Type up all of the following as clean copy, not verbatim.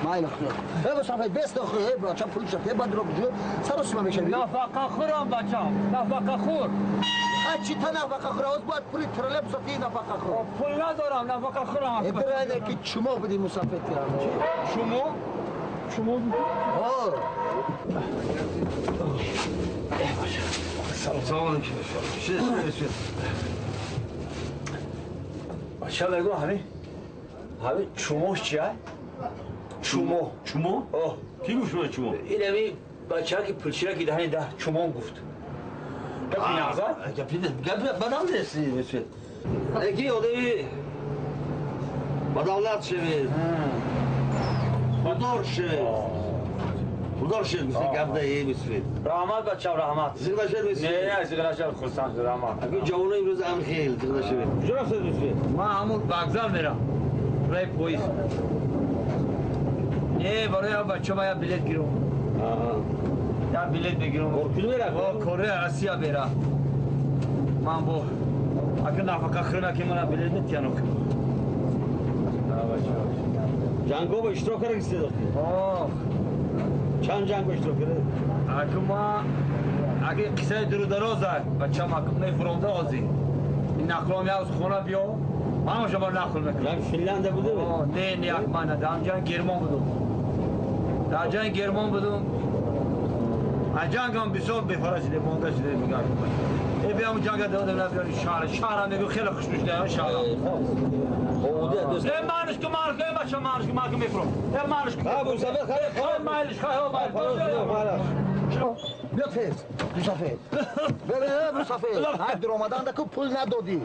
Майли худо. Э мусафед бес дохи, э бача пул шад, э бадро куҷо саросима мешавӣ? Нафақахӯрам бачам, нафақахӯр. А чӣ та нафақахӯр? Оз бояд пули троллейбуса тии нафақахӯр. Пул надорам, нафақахӯрам. Э бирайне ки чумо будӣ мусафед тирам. Чумо? Чумо? О. Салом алейкум. Бача мегӯ ҳамин ҳамин чумош чия? Чумо. Чумо? Оҳ. Кӣ гуфт шумо чумо? Ин ҳамин бача ки пулчира ки даҳани даҳ чумон гуфт. Гапи нағза? Гапи гап бадам нест мусафед. Ки одами ба давлат шавед. Пулдор шавед. Пулдор шавед мусафед гап да мусафед. Раҳмат бачам, раҳмат. Зиқ нашавед мусафед. Не, не, зиқ нашавед, хурсанд шуд, раҳмат. Аки ҷавоно имрӯз ам хел зиқ нашавед. Куҷо рафтед мусафед? Ман ҳамун вокзал мерам. Барои поезд. Не, барои бача ман як билет гирам. Як билет мегирам. Куҷо мерав? Корея, Россия мера. Ман бо аки нафақа хӯрна ки мана билет метиҳан охи. Ҷангҳо бо иштирок карда гистед охи? Ох. Чанд ҷанг бо иштирок карда? Аки ма аки қиссаи дуру дароза бачам аки мефуромда озӣ. Ин нақлом як хона биё. Ман ҳамаша бо нақл мекунам. Ҷанг Финляндия буде? Не, не, як ман дар ҷанг Гермон будум. Дар ҷанг Гермон будум. Аз ҷангам бисёр бефара шиде, монда шиде мегӯям. Э биям ҷанга додам на биёни шаҳр. Шаҳрам мегӯ хеле хушнуд шуда шаҳрам. Э манш ку манш ку э бача манш ку ман ку мефуром. Э манш ку. Ха мусафед хай хай майлиш хай майлиш. Биё тез, мусафед. Бе мусафед. Ҳай биромадан ку пул надодӣ.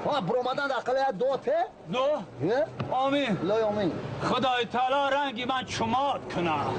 Ҳа биромадан ақал як до те? До? Омин. Лой омин. Худои таоло ранги ман чумот кунад.